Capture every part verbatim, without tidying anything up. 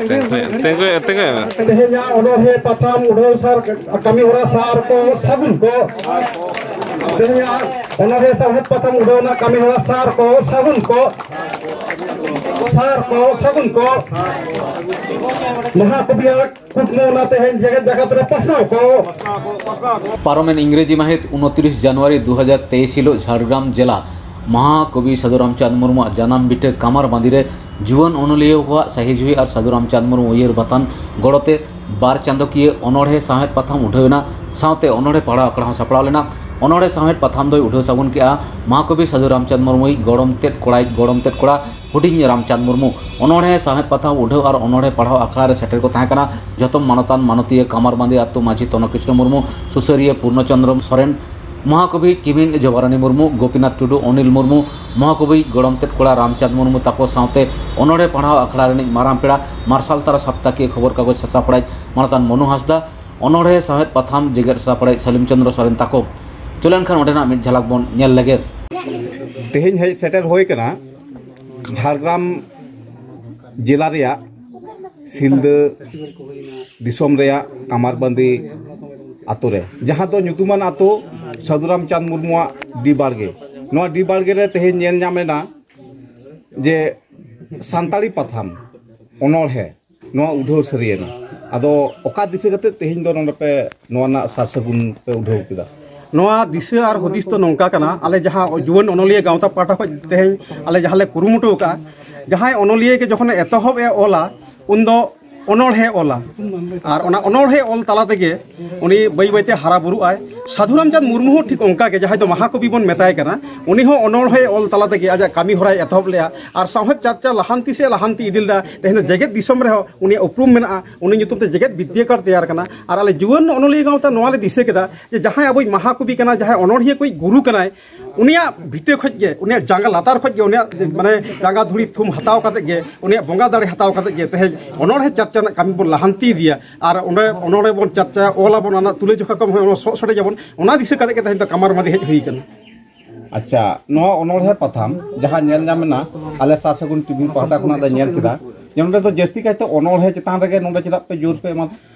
ᱛᱮᱸᱜᱚᱭ ᱢᱮ, ᱛᱮᱸᱜᱚᱭ ᱢᱮ᱾ ᱛᱮᱦᱮᱧᱟᱜ ᱚᱱᱚᱬᱦᱮ ᱯᱟᱛᱷᱟᱢ ᱩᱰᱷᱟᱹᱣ ᱥᱟᱨ ᱠᱟᱹᱢᱤ ᱦᱚᱨᱟ ᱥᱟᱨ ᱠᱚ ᱥᱟᱹᱜᱩᱱ ᱠᱚ᱾ ᱛᱮᱦᱮᱧᱟᱜ ᱚᱱᱚᱬᱦᱮ ᱥᱟᱶᱦᱮᱫ ᱯᱟᱛᱷᱟᱢ ᱩᱰᱷᱟᱹᱣ ᱨᱮᱱᱟᱜ ᱠᱟᱹᱢᱤ ᱦᱚᱨᱟ ᱥᱟᱨ ᱠᱚ ᱥᱟᱹᱜᱩᱱ ᱠᱚ᱾ ᱥᱟᱨ ᱠᱚ ᱥᱟᱹᱜᱩᱱ ᱠᱚ᱾ ᱢᱟᱦᱟ ᱠᱚᱵᱤᱭᱟᱜ ᱠᱩᱠᱢᱩ ᱚᱱᱟ ᱛᱮᱦᱮᱧ ᱡᱮᱜᱮᱛ ᱡᱟᱠᱟᱛ ᱨᱮ ᱯᱟᱥᱱᱟᱣ ᱠᱚ᱾ ᱯᱟᱨᱚᱢᱮᱱ ᱤᱝᱨᱮᱡᱤ ᱢᱟᱹᱦᱤᱛ ᱩᱱᱛᱨᱤᱥ ᱡᱟᱱᱩᱣᱟᱨᱤ ᱫᱩ ᱦᱟᱡᱟᱨ ᱛᱮᱭᱤᱥ ᱦᱤᱞᱳᱜ ᱡᱷᱟᱲᱜᱨᱟᱢ ᱡᱮᱞᱟ ᱢᱟᱦᱟ ᱠᱚᱵᱤ ᱥᱟᱹᱫᱷᱩ ᱨᱟᱢᱪᱟᱸᱫᱽ ᱢᱩᱨᱢᱩᱣᱟᱜ ᱡᱟᱱᱟᱢ ᱵᱷᱤᱴᱟᱹ ᱠᱟᱢᱟᱨ ᱵᱟᱸᱫᱤ ᱨᱮ ᱡᱩᱣᱟᱹᱱ ᱚᱱᱚᱞᱤᱭᱟᱹ ᱠᱚᱣᱟᱜ ᱥᱟᱹᱦᱤᱡᱩᱦᱤ ᱟᱨ ᱥᱟᱹᱫᱷᱩ ᱨᱟᱢᱪᱟᱸᱫᱽ ᱢᱩᱨᱢᱩ ᱩᱭᱦᱟᱹᱨ ᱵᱟᱛᱷᱟᱱ ᱜᱚᱲᱚᱛᱮ ᱵᱟᱨ ᱪᱟᱸᱫᱚᱠᱤᱭᱟᱹ ᱚᱱᱚᱬᱦᱮ ᱥᱟᱶᱦᱮᱫ ᱯᱟᱛᱷᱟᱢ ᱩᱰᱷᱟᱹᱣ ᱮᱱᱟ᱾ ᱥᱟᱶᱛᱮ ᱚᱱᱚᱬᱦᱮ ᱯᱟᱲᱦᱟᱣ ᱟᱠᱷᱲᱟ ᱦᱚᱸ ᱥᱟᱯᱲᱟᱣ ᱞᱮᱱᱟ᱾ ᱚᱱᱚᱬᱦᱮ ᱥᱟᱶᱦᱮᱫ ᱯᱟᱛᱷᱟᱢ ᱫᱚᱭ ᱩᱰᱷᱟᱹᱣ ᱥᱟᱹᱜᱩᱱ ᱠᱮᱫᱼᱟ ᱢᱟᱦᱟᱠᱚᱵᱤ ᱥᱟᱹᱫᱷᱩ ᱨᱟᱢᱪᱟᱸᱫᱽ ᱢᱩᱨᱢᱩᱭᱤᱡ ᱜᱚᱲᱚᱢ ᱛᱮᱫ ᱠᱚᱲᱟᱭᱤᱡ ᱜᱚᱲᱚᱢ ᱛᱮᱫ ᱠᱚᱲᱟ ᱦᱩᱰᱤᱧ ᱨᱟᱢᱪᱟᱸᱫᱽ ᱢᱩᱨᱢᱩ᱾ ᱚᱱᱚᱬᱦᱮ ᱥᱟᱶᱦᱮᱫ ᱯᱟᱛᱷᱟᱢ ᱩᱰᱷᱟᱹᱣ ᱟᱨ ᱚᱱᱚᱬᱦᱮ ᱯᱟᱲᱦᱟᱣ ᱟᱠᱷᱲᱟ ᱨᱮ ᱥᱮᱴᱮᱨ ᱠᱚ ᱛᱟᱦᱮᱸ ᱠᱟᱱᱟ ᱡᱚᱛᱚᱢ ᱢᱟᱱᱚᱛᱟᱱ ᱢᱟᱱᱚᱛᱤᱭᱟᱹ ᱠᱟᱢᱟᱨ ᱵᱟᱸᱫᱤ ᱟᱹᱛᱩ ᱢᱟᱹᱡᱷᱤ ᱛᱚᱱᱚ ᱠᱨᱤᱥᱱᱚ ᱢᱩᱨᱢᱩ, ᱥᱩᱥᱟᱹᱨᱤᱭᱟᱹ ᱯᱩᱨᱱᱚ ᱪᱚᱸᱫᱽᱨᱚ ᱥᱚᱨᱮᱱ, ᱢᱚᱦᱟᱠᱚᱵᱤ ᱠᱤᱢᱤᱱ ᱡᱚᱵᱟᱨᱟᱱᱤ ᱢᱩᱨᱢᱩ, ᱜᱳᱯᱤᱱᱟᱛᱷ ᱴᱩᱰᱩ, ᱚᱱᱤᱞ ᱢᱩᱨᱢᱩ, ᱢᱚᱦᱟᱠᱚᱵᱤ ᱜᱚᱲᱚᱢ ᱛᱮᱫ ᱠᱚᱲᱟ ᱨᱟᱢᱪᱟᱸᱫᱽ ᱢᱩᱨᱢᱩ ᱛᱟᱠᱚ ᱥᱟᱶᱛᱮ ᱚᱱᱚᱬᱦᱮ ᱯᱟᱲᱦᱟᱣ ᱟᱠᱷᱲᱟ ᱨᱤᱱᱤᱡ ᱢᱟᱨᱟᱝ ᱯᱮᱲᱟ ᱢᱟᱨᱥᱟᱞ ᱛᱟᱨᱟ ᱥᱟᱯᱛᱟᱠᱤᱭᱟᱹ ᱠᱷᱚᱵᱚᱨ ᱠᱟᱜᱚᱡᱽ ᱥᱟᱥᱟᱯᱲᱟᱭᱤᱡ ᱢᱟᱱᱚᱛᱟᱱ ᱢᱚᱱᱩ ᱦᱟᱸᱥᱫᱟ, ᱚᱱᱚᱬᱦᱮ ᱥᱟᱶᱦᱮᱫ ᱯᱟᱛᱷᱟᱢ ᱡᱮᱜᱮᱛ ᱥᱟᱯᱲᱟᱭᱤᱡ ᱥᱟᱞᱤᱢ ᱪᱚᱸᱫᱽᱨᱚ ᱥᱚᱨᱮᱱ ᱛᱟᱠᱚ᱾ ᱪᱚᱞᱚ ᱮᱱᱠᱷᱟᱱ ᱚᱸᱰᱮᱱᱟᱜ ᱢᱤᱫ ᱡᱷᱟᱞᱟᱠ ᱵᱚᱱ ᱧᱮᱞ ᱞᱮᱜᱮ᱾ ᱛᱮᱦᱮᱧ ᱦᱮᱡ ᱥᱮᱴᱮᱨ ᱦᱩᱭ ᱠᱟᱱᱟ ᱡᱷᱟᱲᱜᱨᱟᱢ ᱡᱮᱞᱟ ᱨᱮᱭᱟᱜ ᱥᱤᱞᱫᱟᱹ ᱫᱤᱥᱚᱢ ᱨᱮᱭᱟᱜ ᱠᱟᱢᱟᱨᱵᱟᱸᱫᱤ ᱟᱛᱳ ᱨᱮ, ᱡᱟᱦᱟᱸ ᱫᱚ ᱧᱩᱛᱩᱢᱟᱱ ᱟᱛᱳ ᱥᱟᱹᱫᱷᱩ ᱨᱟᱢᱪᱟᱸᱫᱽ ᱢᱩᱨᱢᱩᱣᱟᱜ ᱰᱤ ᱵᱟᱲᱜᱮ᱾ ᱱᱚᱣᱟ ᱰᱤ ᱵᱟᱲᱜᱮ ᱨᱮ ᱛᱮᱦᱮᱧ ᱧᱮᱞ ᱧᱟᱢ ᱮᱱᱟ ᱡᱮ ᱥᱟᱱᱛᱟᱲᱤ ᱯᱟᱛᱷᱟᱢ ᱚᱱᱚᱬᱦᱮ ᱱᱚᱣᱟ ᱩᱰᱷᱟᱹᱣ ᱥᱟᱹᱨᱤᱭᱮᱱᱟ᱾ ᱟᱫᱚ ᱚᱠᱟ ᱫᱤᱥᱟᱹ ᱠᱟᱛᱮ ᱛᱮᱦᱮᱧ ᱫᱚ ᱱᱚᱰᱮ ᱯᱮ ᱱᱚᱣᱟ ᱨᱮᱱᱟᱜ ᱥᱟᱨ ᱥᱟᱹᱜᱩᱱ ᱯᱮ ᱩᱰᱷᱟᱹᱣ ᱠᱮᱫᱟ? ᱱᱚᱣᱟ ᱫᱤᱥᱟᱹ ᱟᱨ ᱦᱩᱫᱤᱥ ᱫᱚ ᱱᱚᱝᱠᱟ ᱠᱟᱱᱟ, ᱟᱞᱮ ᱡᱟᱦᱟᱸ ᱡᱩᱣᱟᱹᱱ ᱚᱱᱚᱞᱤᱭᱟᱹ ᱜᱟᱶᱛᱟ ᱯᱟᱦᱴᱟ ᱠᱷᱚᱱ ᱛᱮᱦᱮᱧ ᱟᱞᱮ ᱡᱟᱦᱟᱸ ᱞᱮ ᱠᱩᱨᱩᱢᱩᱴᱩ ᱟᱠᱟᱫᱼᱟ, ᱡᱟᱦᱟᱸᱭ ᱚᱱᱚᱞᱤᱭᱟᱹ ᱜᱮ ᱡᱚᱠᱷᱚᱱᱮ ᱮᱛᱚᱦᱚᱵ ᱮ ᱚᱞᱟ, ᱩᱱᱫᱚ ᱚᱱᱚᱬᱦᱮ ᱚᱞᱟ᱾ ᱟᱨ ᱚᱱᱟ ᱚᱱᱚᱬᱦᱮ ᱚᱞ ᱛᱟᱞᱟ ᱛᱮᱜᱮ ᱩᱱᱤ ᱵᱟᱹᱭ ᱵᱟᱹᱭᱛᱮ ᱦᱟᱨᱟ ᱵᱩᱨᱩᱜ ᱟᱭ᱾ ᱥᱟᱹᱫᱷᱩ ᱨᱟᱢᱪᱟᱸᱫᱽ ᱢᱩᱨᱢᱩ ᱦᱚᱸ ᱴᱷᱤᱠ ᱚᱱᱠᱟ ᱜᱮ, ᱡᱟᱦᱟᱸᱭ ᱫᱚ ᱢᱟᱦᱟᱠᱚᱵᱤ ᱵᱚᱱ ᱢᱮᱛᱟᱭ ᱠᱟᱱᱟ, ᱩᱱᱤ ᱦᱚᱸ ᱚᱱᱚᱬᱦᱮ ᱚᱞ ᱛᱟᱞᱟ ᱛᱮᱜᱮ ᱟᱡᱟᱜ ᱠᱟᱹᱢᱤ ᱦᱚᱨᱟᱭ ᱮᱛᱚᱦᱚᱵ ᱞᱮᱫᱼᱟ᱾ ᱟᱨ ᱥᱟᱶᱦᱮᱫ ᱪᱟᱨᱪᱟ ᱞᱟᱦᱟᱱᱛᱤ ᱥᱮᱫ ᱞᱟᱦᱟᱱᱛᱤ ᱤᱫᱤ ᱞᱮᱫᱟ᱾ ᱛᱮᱦᱮᱧ ᱫᱚ ᱡᱮᱜᱮᱛ ᱫᱤᱥᱚᱢ ᱨᱮᱦᱚᱸ ᱩᱱᱤᱭᱟᱜ ᱩᱯᱨᱩᱢ ᱢᱮᱱᱟᱜᱼᱟ, ᱩᱱᱤ ᱧᱩᱛᱩᱢ ᱛᱮ ᱡᱮᱜᱮᱛ ᱵᱤᱫᱽᱫᱟᱹᱜᱟᱲ ᱛᱮᱭᱟᱨ ᱠᱟᱱᱟ᱾ ᱟᱨ ᱟᱞᱮ ᱡᱩᱣᱟᱹᱱ ᱚᱱᱚᱞᱤᱭᱟᱹ ᱜᱟᱶᱛᱟ ᱱᱚᱣᱟ ᱞᱮ ᱫᱤᱥᱟᱹ ᱠᱮᱫᱟ ᱡᱮ ᱡᱟᱦᱟᱸᱭ ᱟᱵᱚᱭᱤᱡ ᱢᱟᱦᱟᱠᱚᱵᱤ ᱠᱟᱱᱟᱭ, ᱡᱟᱦᱟᱸᱭ ᱚᱱᱚᱬᱦᱤᱭᱟᱹ ᱠᱚᱭᱤᱡ ᱜᱩᱨᱩ ᱠᱟᱱᱟᱭ, ᱩᱱᱤᱭᱟᱜ ᱵᱷᱤᱴᱟᱹ ᱠᱷᱚᱡ ᱜᱮ, ᱩᱱᱤᱭᱟᱜ ᱡᱟᱸᱜᱟ ᱞᱟᱛᱟᱨ ᱠᱷᱚᱡ ᱜᱮ, ᱩᱱᱤᱭᱟᱜ ᱢᱟᱱᱮ ᱡᱟᱸᱜᱟ ᱫᱷᱩᱲᱤ ᱛᱷᱩᱢ ᱦᱟᱛᱟᱣ ᱠᱟᱛᱮ ᱜᱮ, ᱩᱱᱤᱭᱟᱜ ᱵᱚᱸᱜᱟ ᱫᱟᱲᱮ ᱦᱟᱛᱟᱣ ᱠᱟᱛᱮ ᱜᱮ ᱛᱮᱦᱮᱧ ᱚᱱᱚᱬᱦᱮ ᱪᱟᱨᱪᱟ ᱨᱮᱱᱟᱜ ᱠᱟᱹᱢᱤ ᱵᱚᱱ ᱞᱟᱦᱟᱱᱛᱤ ᱤᱫᱤᱭᱟ᱾ ᱟᱨ ᱚᱸᱰᱮ ᱚᱱᱚᱬᱦᱮ ᱵᱚᱱ ᱪᱟᱨᱪᱟᱭᱟ, ᱚᱞ ᱟᱵᱚᱱ, ᱚᱱᱟ ᱛᱩᱞᱟᱹ ᱡᱚᱠᱷᱟ ᱠᱚ ᱦᱚᱸ ᱚᱱᱟ ᱥᱚᱜ ᱥᱚᱰᱮᱡ ᱟᱵᱚᱱ, ᱚᱱᱟ ᱫᱤᱥᱟᱹ ᱠᱟᱛᱮ ᱜᱮ ᱛᱮᱦᱮᱧ ᱫᱚ ᱠᱟᱢᱟᱨ ᱢᱟᱫᱤ ᱦᱮᱡ ᱦᱩᱭ ᱠᱟᱱᱟ᱾ ᱟᱪᱪᱷᱟ, ᱱᱚᱣᱟ ᱚᱱᱚᱬᱦᱮ ᱯᱟᱛᱷᱟᱢ ᱡᱟᱦᱟᱸ ᱧᱮᱞ ᱧᱟᱢ ᱮᱱᱟ, ᱟᱞᱮ ᱥᱟᱨ ᱥᱟᱹᱜᱩᱱ ᱴᱤᱵᱷᱤ ᱯᱟᱦᱴᱟ ᱠᱷᱚᱱᱟᱜ ᱞᱮ ᱧᱮᱞ ᱠᱮᱫᱟ, ᱱᱚᱰᱮ ᱫᱚ ᱡᱟᱹᱥᱛᱤ ᱠᱟᱭᱛᱮ ᱚᱱᱚᱬᱦᱮ ᱪᱮᱛᱟᱱ ᱨᱮᱜᱮ ᱱᱚᱰᱮ ᱪᱮᱫᱟᱜ ᱯᱮ ᱡᱳᱨ ᱯᱮ ᱮᱢᱟ?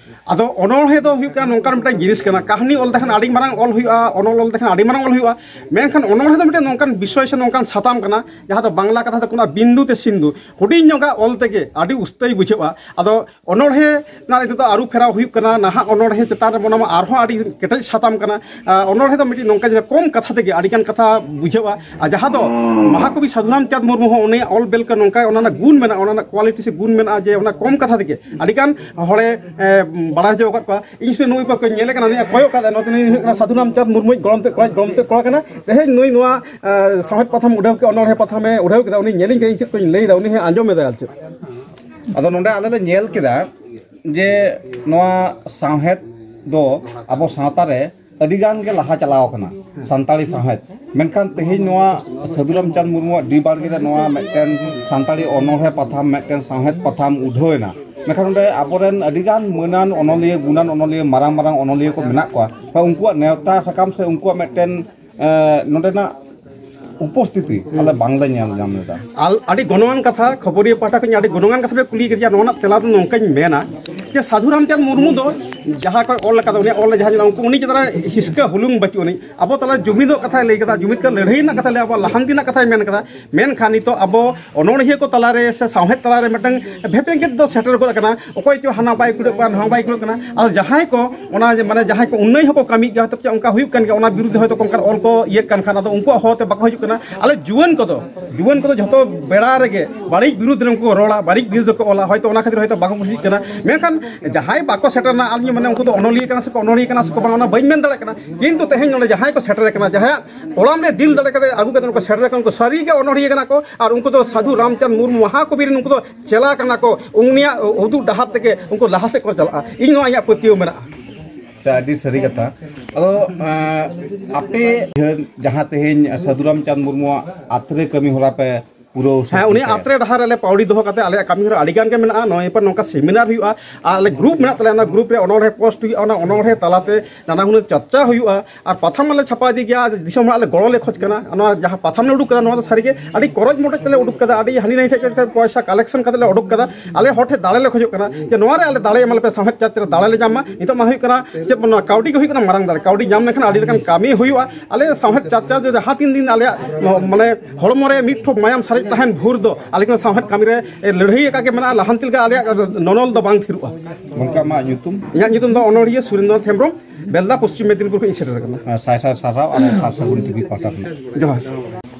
ᱟᱫᱚ ᱚᱱᱚᱬᱦᱮ ᱫᱚ ᱦᱩᱭᱩᱜ ᱠᱟᱱᱟ ᱱᱚᱝᱠᱟᱱ ᱢᱤᱫᱴᱟᱝ ᱡᱤᱱᱤᱥ ᱠᱟᱱᱟ, ᱠᱟᱹᱦᱱᱤ ᱚᱞ ᱞᱮᱠᱷᱟᱱ ᱟᱹᱰᱤ ᱢᱟᱨᱟᱝ ᱚᱞ ᱦᱩᱭᱩᱜᱼᱟ, ᱚᱱᱚᱞ ᱚᱞ ᱞᱮᱠᱷᱟᱱ ᱟᱹᱰᱤ ᱢᱟᱨᱟᱝ ᱚᱞ ᱦᱩᱭᱩᱜᱼᱟ, ᱢᱮᱱᱠᱷᱟᱱ ᱚᱱᱚᱬᱦᱮ ᱫᱚ ᱢᱤᱫᱴᱟᱝ ᱱᱚᱝᱠᱟᱱ ᱵᱤᱥᱚᱭ ᱥᱮ ᱱᱚᱝᱠᱟᱱ ᱥᱟᱛᱟᱢ ᱠᱟᱱᱟ, ᱡᱟᱦᱟᱸ ᱫᱚ ᱵᱟᱝᱞᱟ ᱠᱟᱛᱷᱟ ᱛᱮᱠᱚ ᱢᱮᱱᱟ ᱵᱤᱱᱫᱩ ᱛᱮ ᱥᱤᱱᱫᱷᱩ, ᱦᱩᱰᱤᱧ ᱧᱚᱜᱟᱜ ᱚᱞ ᱛᱮᱜᱮ ᱟᱹᱰᱤ ᱩᱥᱛᱟᱹᱭ ᱵᱩᱡᱷᱟᱹᱜᱼᱟ᱾ ᱟᱫᱚ ᱚᱱᱚᱬᱦᱮ ᱨᱮᱱᱟᱜ ᱱᱤᱛᱚᱜ ᱫᱚ ᱟᱹᱨᱩ ᱯᱷᱮᱨᱟᱣ ᱦᱩᱭᱩᱜ ᱠᱟᱱᱟ, ᱱᱟᱦᱟᱜ ᱚᱱᱚᱬᱦᱮ ᱪᱮᱛᱟᱱ ᱨᱮ ᱢᱚᱱᱮ ᱢᱟ ᱟᱨᱦᱚᱸ ᱟᱹᱰᱤ ᱠᱮᱴᱮᱡ ᱥᱟᱛᱟᱢ ᱠᱟᱱᱟ᱾ ᱟᱨ ᱚᱱᱚᱬᱦᱮ ᱫᱚ ᱢᱤᱫᱴᱤᱡ ᱱᱚᱝᱠᱟ ᱡᱟᱦᱟᱸ ᱠᱚᱢ ᱠᱟᱛᱷᱟ ᱛᱮᱜᱮ ᱟᱹᱰᱤᱜᱟᱱ ᱠᱟᱛᱷᱟ ᱵᱩᱡᱷᱟᱹᱜᱼᱟ, ᱟᱨ ᱡᱟᱦᱟᱸ ᱫᱚ ᱢᱚᱦᱟᱠᱚᱵᱤ ᱥᱟᱫᱷᱩ ᱨᱟᱢᱪᱟᱸᱫᱽ ᱢᱩᱨᱢᱩ ᱦᱚᱸ ᱩᱱᱤᱭᱟᱜ ᱚᱞ ᱵᱮᱞ ᱠᱚ ᱱᱚᱝᱠᱟ ᱚᱱᱟ ᱨᱮᱱᱟᱜ ᱜᱩᱱ ᱢᱮᱱᱟᱜᱼᱟ, ᱚᱱᱟ ᱨᱮᱱᱟᱜ ᱠᱳᱣᱟᱞᱤᱴᱤ ᱥᱮ ᱜᱩᱱ ᱢᱮᱱᱟᱜᱼᱟ ᱡᱮ ᱚᱱᱟ ᱠᱚᱢ ᱠᱟᱛᱷᱟ ᱛᱮᱜᱮ ᱟᱹᱰᱤᱜᱟᱱ ᱦᱚᱲᱮ ᱮ, ᱵᱟᱲᱟᱭ ᱦᱚᱪᱚ ᱟᱠᱟᱫ ᱠᱚᱣᱟ᱾ ᱤᱧ ᱥᱮ ᱱᱩᱭ ᱠᱚ ᱧᱮᱞᱮ ᱠᱟᱱᱟ, ᱱᱩᱭ ᱠᱚᱭᱚᱜ ᱠᱟᱫᱟ, ᱱᱚᱛᱮ ᱱᱩᱭ ᱦᱩᱭᱩᱜ ᱠᱟᱱᱟ ᱥᱟᱫᱷᱩ ᱨᱟᱢᱪᱟᱸᱫᱽ ᱢᱩᱨᱢᱩ ᱜᱚᱲᱚᱢ ᱛᱮ ᱠᱚᱲᱟ, ᱜᱚᱲᱚᱢ ᱛᱮ ᱠᱚᱲᱟ ᱠᱟᱱᱟ᱾ ᱛᱮᱦᱮᱧ ᱱᱩᱭ ᱱᱚᱣᱟ ᱮ, ᱥᱟᱶᱦᱮᱫ ᱯᱟᱛᱷᱟᱢ ᱩᱰᱷᱟᱹᱣ ᱠᱮᱫᱟ, ᱚᱱᱚᱬᱦᱮ ᱯᱟᱛᱷᱟᱢᱮ ᱩᱰᱷᱟᱹᱣ ᱠᱮᱫᱟ, ᱩᱱᱤ ᱧᱮᱞᱤᱧ ᱠᱟᱱᱟ, ᱤᱧ ᱪᱮᱫ ᱠᱚᱧ ᱞᱟᱹᱭᱫᱟ, ᱩᱱᱤ ᱦᱚᱸ ᱟᱸᱡᱚᱢ ᱮᱫᱟ ᱟᱨ ᱪᱮᱫ᱾ ᱟᱫᱚ ᱱᱚᱰᱮ ᱟᱞᱮ ᱞᱮ ᱧᱮᱞ ᱠᱮᱫᱟ ᱡᱮ ᱱᱚᱣᱟ ᱥᱟᱶᱦᱮᱫ ᱫᱚ ᱟᱵᱚ ᱥᱟᱶᱛᱟ ᱨᱮ ᱟᱹᱰᱤ ᱜᱟᱱ ᱜᱮ ᱞᱟᱦᱟ ᱪᱟᱞᱟᱣ ᱟᱠᱟᱱᱟ, ᱥᱟᱱᱛᱟᱲᱤ ᱥᱟᱶᱦᱮᱫ᱾ ᱢᱮᱱᱠᱷᱟᱱ ᱛᱮᱦᱮᱧ ᱱᱚᱣᱟ ᱥᱟᱹᱫᱷᱩ ᱨᱟᱢᱪᱟᱸᱫᱽ ᱢᱩᱨᱢᱩᱣᱟᱜ ᱰᱤ ᱵᱟᱲᱜᱮ ᱨᱮ ᱱᱚᱣᱟ ᱢᱤᱫᱴᱮᱱ ᱥᱟᱱᱛᱟᱲᱤ ᱚᱱᱚᱬᱦᱮ ᱯᱟᱛᱷᱟᱢ, ᱢᱤᱫᱴᱮᱱ ᱥᱟᱶᱦᱮᱫ ᱯᱟᱛᱷᱟᱢ ᱩᱰᱷᱟᱹᱣ ᱮᱱᱟ᱾ ᱢᱮᱱᱠᱷᱟᱱ ᱚᱸᱰᱮ ᱟᱵᱚᱨᱮᱱ ᱟᱹᱰᱤ ᱜᱟᱱ ᱢᱟᱹᱱᱟᱱ ᱚᱱᱚᱞᱤᱭᱟᱹ, ᱜᱩᱱᱟᱱ ᱚᱱᱚᱞᱤᱭᱟᱹ, ᱢᱟᱨᱟᱝ ᱢᱟᱨᱟᱝ ᱚᱱᱚᱞᱤᱭᱟᱹ ᱠᱚ ᱢᱮᱱᱟᱜ ᱠᱚᱣᱟ᱾ ᱦᱳᱭ, ᱩᱱᱠᱩᱣᱟᱜ ᱱᱮᱣᱛᱟ ᱥᱟᱠᱟᱢ ᱥᱮ ᱩᱱᱠᱩᱣᱟᱜ ᱢᱤᱫᱴᱮᱱ, ᱮ, ᱱᱚᱰᱮᱱᱟᱜ ᱩᱯᱚᱥᱛᱷᱤᱛᱤ ᱟᱞᱮ ᱵᱟᱝᱞᱮ ᱧᱮᱞ ᱧᱟᱢ ᱞᱮᱫᱟ᱾ ᱟᱞ-, ᱟᱹᱰᱤ ᱜᱚᱱᱚᱝᱟᱱ ᱠᱟᱛᱷᱟ, ᱠᱷᱚᱵᱚᱨᱤᱭᱟᱹ ᱯᱟᱦᱴᱟ ᱠᱷᱚᱱ ᱟᱹᱰᱤ ᱜᱚᱱᱚᱝᱟᱱ ᱠᱟᱛᱷᱟ ᱯᱮ ᱠᱩᱞᱤ ᱠᱟᱫᱤᱧᱟ᱾ ᱱᱚᱣᱟ ᱨᱮᱱᱟᱜ ᱛᱮᱞᱟ ᱫᱚ ᱱᱚᱝᱠᱟᱧ ᱢᱮᱱᱟ ᱡᱮ ᱥᱟᱫᱷᱩ ᱨᱟᱢᱪᱟᱸᱫᱽ ᱢᱩᱨᱢᱩ ᱫᱚ ᱡᱟᱦᱟᱸ ᱠᱚᱭ ᱚᱞ ᱟᱠᱟᱫᱟ, ᱩᱱᱤᱭᱟᱜ ᱚᱞ ᱨᱮ ᱡᱟᱦᱟᱸ ᱧᱮᱞᱚᱜᱼᱟ, ᱩᱱᱠᱩ, ᱩᱱᱤ ᱪᱮᱛᱟᱱ ᱨᱮ ᱦᱤᱥᱠᱟᱹ ᱦᱩᱞᱩᱝ ᱵᱟᱹᱪᱩᱜ ᱟᱹᱱᱤᱡ᱾ ᱟᱵᱚ ᱛᱟᱞᱟ ᱡᱩᱢᱤᱫᱚᱜ ᱠᱟᱛᱷᱟᱭ ᱞᱟᱹᱭ ᱠᱟᱫᱟ, ᱡᱩᱢᱤᱫ ᱠᱟᱛᱮ ᱞᱟᱹᱲᱦᱟᱹᱭ ᱨᱮᱱᱟᱜ ᱠᱟᱛᱷᱟᱭ ᱞᱟᱹᱭ, ᱟᱵᱚᱣᱟᱜ ᱞᱟᱦᱟᱱᱛᱤ ᱨᱮᱱᱟᱜ ᱠᱟᱛᱷᱟᱭ ᱢᱮᱱ ᱠᱟᱫᱟ᱾ ᱢᱮᱱᱠᱷᱟᱱ ᱱᱤᱛᱚᱜ ᱟᱵᱚ ᱚᱱᱚᱬᱦᱤᱭᱟᱹ ᱠᱚ ᱛᱟᱞᱟᱨᱮ ᱥᱮ ᱥᱟᱶᱦᱮᱫ ᱛᱟᱞᱟᱨᱮ ᱢᱤᱫᱴᱟᱝ ᱵᱷᱮᱯᱮᱜᱮᱫ ᱫᱚ ᱥᱮᱴᱮᱨ ᱜᱚᱫ ᱟᱠᱟᱱᱟ᱾ ᱚᱠᱚᱭ ᱪᱚ ᱦᱟᱱᱟ ᱵᱟᱭ ᱠᱩᱲᱟᱹᱜ ᱠᱟᱱᱟ, ᱱᱚᱣᱟ ᱵᱟᱭ ᱠᱩᱲᱟᱹᱜ ᱠᱟᱱᱟ᱾ ᱟᱫᱚ ᱡᱟᱦᱟᱸᱭ ᱠᱚ ᱚᱱᱟ ᱡᱮ, ᱢᱟᱱᱮ, ᱡᱟᱦᱟᱸᱭ ᱠᱚ ᱩᱱᱱᱟᱹᱭ ᱦᱚᱸᱠᱚ ᱠᱟᱹᱢᱤᱭᱮᱫ ᱜᱮᱭᱟ, ᱦᱚᱭᱛᱳ ᱪᱮᱫ ᱚᱱᱠᱟ ᱦᱩᱭᱩᱜ ᱠᱟᱱ ᱜᱮᱭᱟ, ᱚᱱᱟ ᱵᱤᱨᱩᱫᱷ ᱨᱮ ᱦᱚᱭᱛᱳ ᱚᱱᱠᱟᱱ ᱚᱞ ᱠᱚ ᱤᱭᱟᱹᱜ ᱠᱟᱱ ᱠᱷᱟᱱ, ᱟᱫᱚ ᱩᱱᱠᱩᱣᱟᱜ ᱦᱚᱦᱚ ᱛᱮ ᱵᱟᱠᱚ ᱦᱤᱡᱩᱜ ᱠᱟᱱᱟ᱾ ᱟᱞᱮ ᱡᱩᱣᱟᱹᱱ ᱠᱚᱫᱚ, ᱡᱩᱣᱟᱹᱱ ᱠᱚᱫᱚ ᱡᱷᱚᱛᱚ ᱵᱮᱲᱟ ᱨᱮᱜᱮ ᱵᱟᱹᱲᱤᱡ ᱵᱤᱨᱩᱫᱷ ᱨᱮ ᱩᱱᱠᱩ ᱠᱚ ᱨᱚᱲᱟ, ᱵᱟᱹᱲᱤᱡ ᱵᱤᱨᱩᱫᱷ ᱨᱮᱠᱚ ᱚᱞᱟ, ᱦᱚᱭᱛᱳ ᱚᱱᱟ ᱠᱷᱟᱹᱛᱤᱨ ᱦᱚᱭᱛᱳ ᱵᱟᱠᱚ ᱠᱩᱥᱤᱜ ᱠᱟᱱᱟ᱾ ᱢᱮᱱᱠᱷᱟᱱ ᱡᱟᱦᱟᱸᱭ ᱵᱟᱠᱚ ᱥᱮᱴᱮᱨᱱᱟ, ᱟᱹᱞᱤᱧ ᱢᱟᱱᱮ ᱩᱱᱠᱩ ᱫᱚ ᱚᱱᱚᱞᱤᱭᱟᱹ ᱠᱟᱱᱟ ᱥᱮ ᱠᱚ ᱚᱱᱚᱞᱤᱭᱟᱹ ᱠᱟᱱᱟ ᱥᱮ ᱠᱚ ᱵᱟᱝ, ᱚᱱᱟ ᱵᱟᱹᱧ ᱢᱮᱱ ᱫᱟᱲᱮᱭᱟᱜ ᱠᱟᱱᱟ᱾ ᱠᱤᱱᱛᱩ ᱛᱮᱦᱮᱧ ᱱᱚᱰᱮ ᱡᱟᱦᱟᱸᱭ ᱠᱚ ᱥᱮᱴᱮᱨ ᱟᱠᱟᱱᱟ, ᱡᱟᱦᱟᱸᱭᱟᱜ ᱠᱚᱲᱟᱢ ᱨᱮ ᱫᱤᱞ ᱫᱟᱲᱮ ᱠᱟᱛᱮ ᱟᱹᱜᱩ ᱠᱟᱛᱮ ᱩᱱᱠᱩ ᱥᱮᱴᱮᱨ ᱟᱠᱟᱱᱟ, ᱩᱱᱠᱩ ᱥᱟᱹᱨᱤ ᱜᱮ ᱚᱱᱚᱬᱦᱤᱭᱟᱹ ᱠᱟᱱᱟ ᱠᱚ, ᱟᱨ ᱩᱱᱠᱩ ᱫᱚ ᱥᱟᱹᱫᱷᱩ ᱨᱟᱢᱪᱟᱸᱫᱽ ᱢᱩᱨᱢᱩ ᱢᱟᱦᱟᱠᱚᱵᱤ ᱨᱮᱱ ᱩᱱᱠᱩ ᱫᱚ ᱪᱮᱞᱟ ᱠᱟᱱᱟ ᱠᱚ᱾ ᱩᱱᱤᱭᱟᱜ ᱩᱫᱩᱜ ᱰᱟᱦᱟᱨ ᱛᱮᱜᱮ ᱩᱱᱠᱩ ᱞᱟᱦᱟ ᱥᱮᱫ ᱠᱚ ᱪᱟᱞᱟᱜᱼᱟ, ᱤᱧ ᱱᱚᱣᱟ ᱤᱧᱟᱹᱜ ᱯᱟᱹᱛᱭᱟᱹᱣ ᱢᱮᱱᱟᱜᱼᱟ᱾ ᱟᱪᱪᱷᱟ, ᱟᱹᱰᱤ ᱥᱟᱹᱨᱤ ᱠᱟᱛᱷᱟ᱾ ᱟᱫᱚ, ᱮᱸ, ᱟᱯᱮ ᱡᱟᱦᱟᱸ ᱛᱮᱦᱮᱧ ᱥᱟᱹᱫᱷᱩ ᱨᱟᱢᱪᱟᱸᱫᱽ ᱢᱩᱨᱢᱩᱣᱟᱜ ᱟᱛᱨᱮ ᱠᱟᱹᱢᱤ ᱦᱚᱨᱟ ᱯᱮ ᱯᱩᱨᱟᱹᱣ ᱥᱟᱹᱛ ᱦᱮᱸ, ᱩᱱᱤᱭᱟᱜ ᱞᱮᱠᱟ᱾ ᱟᱛᱨᱮ ᱰᱟᱦᱟᱨ ᱨᱮᱞᱮ ᱯᱟᱹᱣᱲᱤ ᱫᱚᱦᱚ ᱠᱟᱛᱮ ᱟᱞᱮᱭᱟᱜ ᱠᱟᱹᱢᱤ ᱦᱚᱨᱟ ᱟᱹᱰᱤ ᱜᱟᱱ ᱜᱮ ᱢᱮᱱᱟᱜᱼᱟ᱾ ᱱᱚᱜᱼᱚᱭ ᱱᱚᱝᱠᱟ ᱥᱮᱢᱤᱱᱟᱨ ᱦᱩᱭᱩᱜᱼᱟ, ᱟᱨ ᱟᱞᱮ ᱜᱨᱩᱯ ᱢᱮᱱᱟᱜ ᱛᱟᱞᱮᱭᱟ, ᱚᱱᱟ ᱜᱨᱩᱯ ᱨᱮ ᱚᱱᱚᱬᱦᱮ ᱯᱳᱥᱴ ᱦᱩᱭᱩᱜᱼᱟ, ᱚᱱᱟ ᱚᱱᱚᱬᱦᱮ ᱛᱟᱞᱟᱛᱮ ᱱᱟᱱᱟ ᱦᱩᱱᱟᱹᱨ ᱪᱟᱨᱪᱟ ᱦᱩᱭᱩᱜᱼᱟ᱾ ᱟᱨ ᱯᱟᱛᱷᱟᱢ ᱦᱚᱸᱞᱮ ᱪᱷᱟᱯᱟ ᱤᱫᱤ ᱜᱮᱭᱟ, ᱫᱤᱥᱚᱢ ᱦᱚᱲᱟᱜ ᱞᱮ ᱜᱚᱲᱚ ᱞᱮ ᱠᱷᱚᱡᱽ ᱠᱟᱱᱟ᱾ ᱱᱚᱣᱟ ᱡᱟᱦᱟᱸ ᱯᱟᱛᱷᱟᱢ ᱞᱮ ᱩᱰᱩᱠ ᱠᱟᱫᱟ, ᱱᱚᱣᱟ ᱫᱚ ᱥᱟᱹᱨᱤᱜᱮ ᱟᱹᱰᱤ ᱠᱚᱨᱚᱡᱽ ᱢᱚᱴᱚᱡ ᱛᱮᱞᱮ ᱩᱰᱩᱠ ᱠᱟᱫᱟ, ᱟᱹᱰᱤ ᱦᱟᱹᱱᱤ ᱱᱟᱹᱭ ᱴᱷᱮᱡ ᱠᱷᱚᱱ ᱯᱚᱭᱥᱟ ᱠᱟᱞᱮᱠᱥᱚᱱ ᱠᱟᱛᱮ ᱞᱮ ᱩᱰᱩᱠ ᱠᱟᱫᱟ᱾ ᱟᱞᱮ ᱦᱚᱲ ᱴᱷᱮᱱ ᱫᱟᱲᱮ ᱞᱮ ᱠᱷᱚᱡᱚᱜ ᱠᱟᱱᱟ ᱡᱮ ᱱᱚᱣᱟ ᱨᱮ ᱟᱞᱮ ᱫᱟᱲᱮ ᱮᱢᱟ ᱞᱮᱯᱮ, ᱥᱟᱶᱦᱮᱫ ᱪᱟᱨᱪᱟ ᱨᱮ ᱫᱟᱲᱮ ᱞᱮ ᱧᱟᱢ ᱢᱟ᱾ ᱱᱤᱛᱚᱜ ᱢᱟ ᱦᱩᱭᱩᱜ ᱠᱟᱱᱟ ᱪᱮᱫ ᱵᱚᱱ, ᱠᱟᱹᱣᱰᱤ ᱜᱮ ᱦᱩᱭᱩᱜ ᱠᱟᱱᱟ ᱢᱟᱨᱟᱝ ᱫᱟᱲᱮ᱾ ᱠᱟᱹᱣᱰᱤ ᱧᱟᱢ ᱞᱮᱠᱷᱟᱱ ᱟᱹᱰᱤ ᱞᱮᱠᱟᱱ ᱠᱟᱹᱢᱤ ᱦᱩᱭᱩᱜᱼᱟ᱾ ᱟᱞᱮ ᱥᱟᱶᱦᱮᱫ ᱪᱟᱨᱪᱟ ᱫᱚ ᱡᱟᱦᱟᱸ ᱛᱤᱱ ᱫᱤᱱ ᱟᱞᱮᱭᱟᱜ ᱢᱟᱱᱮ ᱦᱚᱲᱢᱚ ᱨᱮ ᱢᱤᱫ ᱴᱷᱚᱯ ᱢᱟᱭᱟᱢ ᱥᱟᱨᱮᱡ ᱛᱟᱦᱮᱱ ᱵᱷᱳᱨ ᱫᱚ ᱟᱞᱮ ᱠᱚ ᱥᱟᱶᱦᱮᱫ ᱠᱟᱹᱢᱤ ᱨᱮ ᱞᱟᱹᱲᱦᱟᱹᱭ ᱟᱠᱟ ᱜᱮ ᱢᱮᱱᱟᱜᱼᱟ᱾ ᱞᱟᱦᱟᱱᱛᱤ ᱞᱮᱠᱟ ᱟᱞᱮᱭᱟᱜ ᱱᱚᱱᱚᱞ ᱫᱚ ᱵᱟᱝ ᱛᱷᱤᱨᱚᱜᱼᱟ᱾ ᱜᱚᱢᱠᱮ, ᱟᱢᱟᱜ ᱧᱩᱛᱩᱢ? ᱤᱧᱟᱹᱜ ᱧᱩᱛᱩᱢ ᱫᱚ ᱚᱱᱚᱲᱦᱤᱭᱟᱹ ᱥᱩᱨᱮᱱᱫᱨᱚ ᱦᱮᱢᱵᱨᱚᱢ, ᱵᱮᱞᱫᱟ ᱯᱚᱥᱪᱤᱢ ᱢᱮᱫᱤᱱᱯᱩᱨ ᱠᱷᱚᱱ ᱤᱧ ᱥᱮᱴᱮᱨ ᱟᱠᱟᱱᱟ᱾ ᱥᱟᱭ ᱥᱟᱭ ᱥᱟᱨᱦᱟᱣ ᱟᱞᱮ ᱥᱟᱨ ᱥᱟᱹᱜᱩᱱ ᱴᱤᱵᱷᱤ ᱯᱟᱦᱴᱟ ᱠᱷᱚᱱ᱾ ᱡᱚᱦᱟᱨ᱾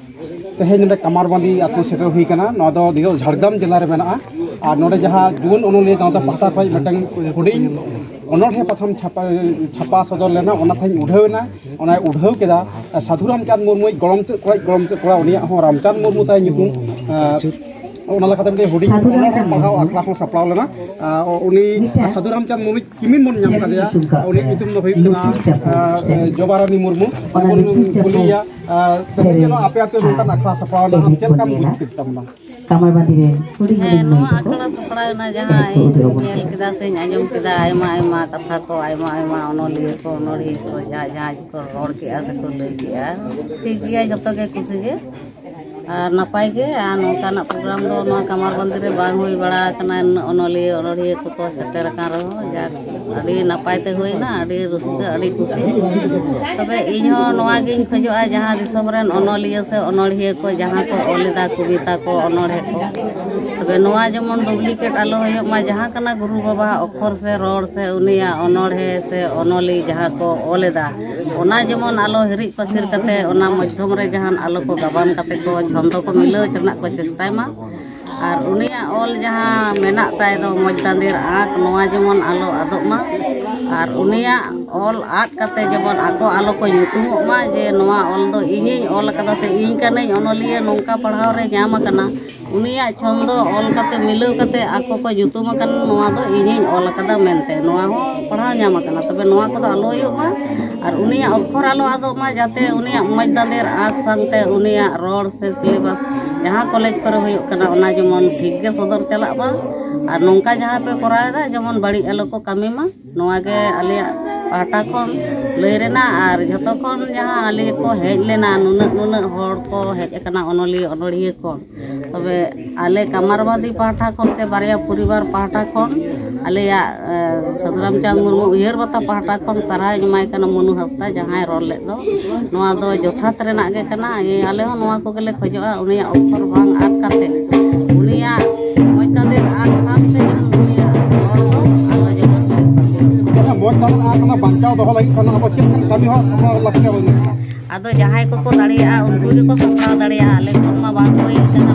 ᱛᱮᱦᱮᱧ ᱱᱚᱰᱮ ᱠᱟᱢᱟᱨᱵᱟᱸᱫᱤ ᱟᱹᱛᱩ ᱥᱮᱴᱮᱨ ᱦᱩᱭ ᱟᱠᱟᱱᱟ᱾ ᱱᱚᱣᱟ ᱫᱚ ᱱᱤᱛᱚᱜ ᱡᱷᱟᱲᱜᱨᱟᱢ ᱡᱮᱞᱟ ᱨᱮ ᱢᱮᱱᱟᱜᱼᱟ᱾ ᱟᱨ ᱱᱚᱰᱮ ᱡᱟᱦᱟᱸ ᱡᱩᱣᱟᱹᱱ ᱚᱱᱚᱞᱤᱭᱟᱹ ᱜᱟᱶᱛᱟ ᱯᱟᱦᱴᱟ ᱠᱷᱚᱱ ᱢᱤᱫᱴᱟᱝ ᱦᱩᱰᱤᱧ ᱚᱱᱚᱬᱦᱮ ᱯᱟᱛᱷᱟᱢ ᱪᱷᱟᱯᱟ, ᱪᱷᱟᱯᱟ ᱥᱚᱫᱚᱨ ᱞᱮᱱᱟ, ᱚᱱᱟ ᱛᱟᱦᱮᱧ ᱩᱰᱷᱟᱹᱣ ᱮᱱᱟ᱾ ᱚᱱᱟᱭ ᱩᱰᱷᱟᱹᱣ ᱠᱮᱫᱟ ᱥᱟᱹᱫᱷᱩ ᱨᱟᱢᱪᱟᱸᱫᱽ ᱢᱩᱨᱢᱩᱭᱤᱡ ᱜᱚᱲᱚᱢ ᱛᱮᱫ ᱠᱚᱲᱟᱭᱤᱡ ᱜᱚᱲᱚᱢ ᱛᱮᱫ ᱠᱚᱲᱟ, ᱩᱱᱤᱭᱟᱜ ᱦᱚᱸ ᱨᱟᱢᱪᱟᱸᱫᱽ ᱢᱩᱨᱢᱩ ᱛᱟᱭ ᱧᱩᱛᱩᱢ᱾ ᱟᱨ ᱚᱱᱟ ᱞᱮᱠᱟᱛᱮ ᱢᱤᱫᱴᱮᱱ ᱦᱩᱰᱤᱧ ᱥᱟᱹᱫᱷᱩ ᱚᱱᱚᱬᱦᱮ ᱨᱟᱢᱪᱟᱸᱫᱽ ᱯᱟᱲᱦᱟᱣ ᱢᱩᱨᱢᱩ᱾ ᱟᱠᱷᱲᱟ ᱦᱚᱸ ᱥᱟᱯᱲᱟᱣ ᱞᱮᱱᱟ᱾ ᱟᱨ ᱩᱱᱤ ᱢᱤᱫᱴᱟᱝ ᱥᱟᱹᱫᱷᱩ ᱨᱟᱢᱪᱟᱸᱫᱽ ᱢᱩᱨᱢᱩᱭᱤᱡ ᱠᱤᱢᱤᱱ ᱵᱚᱱ ᱧᱟᱢ ᱥᱮᱨᱮᱧ ᱠᱟᱫᱮᱭᱟ᱾ ᱧᱩᱛᱩᱢ ᱠᱟᱜ ᱩᱱᱤᱭᱟᱜ ᱛᱟᱭᱟ᱾ ᱧᱩᱛᱩᱢ ᱫᱚ ᱦᱩᱭᱩᱜ ᱠᱟᱱᱟ, ᱞᱩᱴᱩᱨ ᱪᱟᱯᱩᱫ ᱟᱨ, ᱥᱮᱨᱮᱧ᱾ ᱡᱚᱵᱟᱨᱟᱱᱤ ᱢᱩᱨᱢᱩ᱾ ᱚᱱᱟ ᱵᱚᱱ ᱞᱩᱴᱩᱨ ᱪᱟᱯᱩᱫ ᱠᱩᱞᱤᱭᱮᱭᱟ, ᱟᱨ, ᱥᱮᱨᱮᱧ ᱛᱮᱦᱮᱧ ᱟᱯᱮ ᱟᱹᱛᱩ ᱨᱮ ᱱᱚᱝᱠᱟᱱ ᱟᱨ ᱟᱠᱷᱲᱟ ᱥᱟᱯᱲᱟᱣ ᱮᱱᱟ, ᱮᱱᱮᱡ ᱪᱮᱫ ᱞᱮᱠᱟᱢ ᱵᱚᱱ ᱵᱩᱡᱽ ᱧᱮᱞᱟ᱾ ᱠᱮᱫ ᱛᱟᱵᱚᱱᱟ? ᱠᱟᱢᱟᱨᱵᱟᱸᱫᱤ ᱨᱮᱱ ᱦᱩᱰᱤᱧ ᱦᱮᱸ, ᱦᱩᱰᱤᱧ ᱱᱚᱣᱟ ᱢᱟᱹᱭ ᱛᱟᱠᱚ ᱟᱠᱷᱲᱟ ᱥᱟᱯᱲᱟᱣ ᱮᱱᱟ, ᱡᱟᱦᱟᱸ ᱠᱚ ᱩᱫᱩᱜ ᱤᱧ ᱟᱵᱚᱱᱟ᱾ ᱧᱮᱞ ᱠᱮᱫᱟ ᱥᱮᱧ ᱟᱸᱡᱚᱢ ᱠᱮᱫᱟ, ᱟᱭᱢᱟ ᱟᱭᱢᱟ ᱠᱟᱛᱷᱟ ᱠᱚ, ᱟᱭᱢᱟ ᱟᱭᱢᱟ ᱚᱱᱚᱞᱤᱭᱟᱹ ᱠᱚ, ᱚᱱᱚᱲᱦᱤᱭᱟᱹ ᱠᱚ, ᱡᱟᱦᱟᱸ ᱡᱟᱦᱟᱸ ᱠᱚ ᱨᱚᱲ ᱠᱮᱜᱼᱟ ᱥᱮᱠᱚ ᱞᱟᱹᱭ ᱠᱮᱜᱼᱟ, ᱴᱷᱤᱠ ᱜᱮᱭᱟ, ᱡᱚᱛᱚ ᱜᱮ ᱠᱩᱥᱤ ᱜᱮ᱾ ᱟᱨ ᱱᱟᱯᱟᱭ ᱜᱮ, ᱟᱨ ᱱᱚᱝᱠᱟᱱᱟᱜ ᱯᱨᱳᱜᱨᱟᱢ ᱫᱚ ᱱᱚᱣᱟ ᱠᱟᱢᱟᱨᱵᱟᱸᱫᱤ ᱨᱮ ᱵᱟᱝ ᱦᱩᱭ ᱵᱟᱲᱟ ᱟᱠᱟᱱᱟ᱾ ᱩᱱᱟᱹᱜ ᱚᱱᱚᱞᱤᱭᱟᱹ ᱚᱱᱚᱲᱦᱤᱭᱟᱹ ᱠᱚᱠᱚ ᱥᱮᱴᱮᱨ ᱟᱠᱟᱱ ᱨᱮᱦᱚᱸ, ᱡᱟᱠ, ᱟᱹᱰᱤ ᱱᱟᱯᱟᱭ ᱛᱮ ᱦᱩᱭᱱᱟ, ᱟᱹᱰᱤ ᱨᱟᱹᱥᱠᱟᱹ, ᱟᱹᱰᱤ ᱠᱩᱥᱤ᱾ ᱛᱚᱵᱮ ᱤᱧᱦᱚᱸ ᱱᱚᱣᱟ ᱜᱤᱧ ᱠᱷᱚᱡᱚᱜᱼᱟ, ᱡᱟᱦᱟᱸ ᱫᱤᱥᱚᱢ ᱨᱮᱱ ᱚᱱᱚᱞᱤᱭᱟᱹ ᱥᱮ ᱚᱱᱚᱲᱦᱤᱭᱟᱹ ᱠᱚ ᱡᱟᱦᱟᱸ ᱠᱚ ᱚᱞ ᱮᱫᱟ, ᱠᱚᱵᱤᱛᱟ ᱠᱚ, ᱚᱱᱚᱲᱦᱮ ᱠᱚ, ᱛᱚᱵᱮ ᱱᱚᱣᱟ ᱡᱮᱢᱚᱱ ᱰᱩᱯᱞᱤᱠᱮᱴ ᱟᱞᱚ ᱦᱩᱭᱩᱜ ᱢᱟ, ᱡᱟᱦᱟᱸ ᱠᱟᱱᱟ ᱜᱩᱨᱩ ᱵᱟᱵᱟᱣᱟᱜ ᱚᱠᱷᱚᱨ ᱥᱮ ᱨᱚᱲ ᱥᱮ ᱩᱱᱤᱭᱟᱜ ᱚᱱᱚᱲᱦᱮ ᱥᱮ ᱚᱱᱚᱞᱤ ᱡᱟᱦᱟᱸ ᱠᱚ ᱚᱞ ᱮᱫᱟ, ᱚᱱᱟ ᱡᱮᱢᱚᱱ ᱟᱞᱚ ᱦᱤᱨᱤᱡ ᱯᱟᱹᱥᱤᱨ ᱠᱟᱛᱮ ᱚᱱᱟ ᱢᱚᱫᱽᱫᱷᱚᱢ ᱨᱮ ᱡᱟᱦᱟᱱ ᱟᱞᱚ ᱠᱚ ᱜᱟᱵᱟᱱ ᱠᱟᱛᱮ ᱠᱚ ᱪᱷᱚᱱᱫᱚ ᱠᱚ ᱢᱤᱞᱟᱹᱣ ᱨᱮᱱᱟᱜ ᱠᱚ ᱪᱮᱥᱴᱟᱭ ᱢᱟ᱾ ᱟᱨ ᱩᱱᱤᱭᱟᱜ ᱚᱞ ᱡᱟᱦᱟᱸ ᱢᱮᱱᱟᱜ ᱛᱟᱭ ᱫᱚ ᱢᱚᱡᱽ ᱫᱟᱸᱫᱮᱨ ᱟᱸᱠ, ᱱᱚᱣᱟ ᱡᱮᱢᱚᱱ ᱟᱞᱚ ᱟᱫᱚᱜ ᱢᱟ᱾ ᱟᱨ ᱩᱱᱤᱭᱟᱜ ᱚᱞ ᱟᱫ ᱠᱟᱛᱮ ᱡᱮᱢᱚᱱ ᱟᱠᱚ ᱟᱞᱚ ᱠᱚ ᱧᱩᱛᱩᱢᱚᱜ ᱢᱟ ᱡᱮ ᱱᱚᱣᱟ ᱚᱞ ᱫᱚ ᱤᱧᱤᱧ ᱚᱞ ᱟᱠᱟᱫᱟ ᱥᱮ ᱤᱧ ᱠᱟᱹᱱᱟᱹᱧ ᱚᱱᱚᱞᱤᱭᱟᱹ, ᱱᱚᱝᱠᱟ ᱯᱟᱲᱦᱟᱣ ᱨᱮ ᱧᱟᱢ ᱟᱠᱟᱱᱟ᱾ ᱩᱱᱤᱭᱟᱜ ᱪᱷᱚᱱᱫᱚ ᱚᱞ ᱠᱟᱛᱮ, ᱢᱤᱞᱟᱹᱣ ᱠᱟᱛᱮ ᱟᱠᱚ ᱠᱚ ᱧᱩᱛᱩᱢ ᱟᱠᱟᱱ, ᱱᱚᱣᱟ ᱫᱚ ᱤᱧᱤᱧ ᱚᱞ ᱟᱠᱟᱫᱟ ᱢᱮᱱᱛᱮ, ᱱᱚᱣᱟ ᱦᱚᱸ ᱯᱟᱲᱦᱟᱣ ᱧᱟᱢ ᱟᱠᱟᱱᱟ᱾ ᱛᱚᱵᱮ ᱱᱚᱣᱟ ᱠᱚᱫᱚ ᱟᱞᱚ ᱦᱩᱭᱩᱜ ᱢᱟ, ᱟᱨ ᱩᱱᱤᱭᱟᱜ ᱚᱠᱠᱷᱚᱨ ᱟᱞᱚ ᱟᱫᱚᱜ ᱢᱟ, ᱡᱟᱛᱮ ᱩᱱᱤᱭᱟᱜ ᱢᱚᱡᱽ ᱫᱟᱸᱫᱮᱨ ᱟᱸᱠ ᱥᱟᱶᱛᱮ ᱩᱱᱤᱭᱟᱜ ᱨᱚᱲ ᱥᱮ syllabus ᱡᱟᱦᱟᱸ ᱠᱚᱞᱮᱡᱽ ᱠᱚᱨᱮ ᱦᱩᱭᱩᱜ ᱠᱟᱱᱟ, ᱚᱱᱟ ᱡᱮᱢᱚᱱ ᱴᱷᱤᱠ ᱜᱮ ᱥᱚᱫᱚᱨ ᱪᱟᱞᱟᱜ ᱢᱟ᱾ ᱟᱨ ᱱᱚᱝᱠᱟ ᱡᱟᱦᱟᱸ ᱯᱮ ᱠᱚᱨᱟᱣ ᱮᱫᱟ, ᱡᱮᱢᱚᱱ ᱵᱟᱹᱲᱤᱡ ᱟᱞᱚ ᱠᱚ ᱠᱟᱹᱢᱤ ᱢᱟ, ᱱᱚᱣᱟ ᱜᱮ ᱟᱞᱮᱭᱟᱜ ᱯᱟᱦᱴᱟ ᱠᱷᱚᱱ ᱞᱟᱹᱭ ᱨᱮᱱᱟᱜ᱾ ᱟᱨ ᱡᱷᱚᱛᱚ ᱠᱷᱚᱱ ᱡᱟᱦᱟᱸ ᱟᱞᱮ ᱠᱚ ᱦᱮᱡ ᱞᱮᱱᱟ, ᱱᱩᱱᱟᱹᱜ ᱱᱩᱱᱟᱹᱜ ᱦᱚᱲ ᱠᱚ ᱦᱮᱡ ᱟᱠᱟᱱᱟ, ᱚᱱᱚᱞᱤᱭᱟᱹ ᱚᱱᱚᱲᱦᱤᱭᱟᱹ ᱠᱚ, ᱛᱚᱵᱮ ᱟᱞᱮ ᱠᱟᱢᱟᱨᱵᱟᱫᱤ ᱯᱟᱦᱴᱟ ᱠᱷᱚᱱ ᱥᱮ ᱵᱟᱨᱭᱟ ᱯᱚᱨᱤᱵᱟᱨ ᱯᱟᱦᱴᱟ ᱠᱷᱚᱱ ᱟᱞᱮᱭᱟᱜ, ᱮ, ᱥᱟᱹᱫᱷᱩ ᱨᱟᱢᱪᱟᱸᱫᱽ ᱢᱩᱨᱢᱩ ᱩᱭᱦᱟᱹᱨ ᱵᱟᱛᱟ ᱯᱟᱦᱴᱟ ᱠᱷᱚᱱ ᱥᱟᱨᱦᱟᱣ ᱤᱧ ᱮᱢᱟᱭ ᱠᱟᱱᱟ ᱢᱚᱱᱩ ᱦᱟᱸᱥᱫᱟ, ᱡᱟᱦᱟᱸᱭ ᱨᱚᱲ ᱞᱮᱫ ᱫᱚ᱾ ᱱᱚᱣᱟ ᱫᱚ ᱡᱚᱛᱷᱟᱛ ᱨᱮᱱᱟᱜ ᱜᱮ ᱠᱟᱱᱟ᱾ ᱮ, ᱟᱞᱮ ᱦᱚᱸ ᱱᱚᱣᱟ ᱠᱚᱜᱮᱞᱮ ᱠᱷᱚᱡᱚᱜᱼᱟ, ᱩᱱᱤᱭᱟᱜ ᱚᱠᱠᱷᱚᱨ ᱵᱟᱝ ᱟᱫ ᱠᱟᱛᱮ ᱩᱱᱤᱭᱟᱜ ᱢᱚᱡᱽ ᱫᱟᱸᱫᱮ ᱟᱨ ᱥᱟᱶᱛᱮ ᱡᱮᱢᱚᱱ ᱩᱱᱤᱭᱟᱜ ᱨᱚᱲ ᱫᱚ ᱟᱞᱚ ᱡᱮᱢᱚᱱ ᱦᱩᱭᱩᱜ ᱛᱟᱠᱚ᱾ ᱡᱟᱦᱟᱸ ᱢᱚᱡᱽ ᱫᱟᱸᱫᱮ ᱟᱨ ᱚᱱᱟ ᱵᱟᱧᱪᱟᱣ ᱫᱚᱦᱚ ᱞᱟᱹᱜᱤᱫ ᱠᱷᱟᱱ ᱟᱵᱚ ᱪᱮᱫ ᱞᱮᱠᱟᱱ ᱠᱟᱹᱢᱤ ᱦᱚᱨᱟ ᱥᱟᱯᱲᱟᱣ ᱞᱟᱹᱠᱛᱤ ᱟᱵᱚᱱ ᱠᱟᱱᱟ? ᱟᱫᱚ ᱡᱟᱦᱟᱸᱭ ᱠᱚᱠᱚ ᱫᱟᱲᱮᱭᱟᱜᱼᱟ, ᱩᱱᱠᱩ ᱜᱮᱠᱚ ᱥᱟᱯᱲᱟᱣ ᱫᱟᱲᱮᱭᱟᱜᱼᱟ᱾ ᱟᱞᱮ ᱠᱷᱚᱱ ᱢᱟ ᱵᱟᱝ ᱦᱩᱭ ᱠᱟᱱᱟ᱾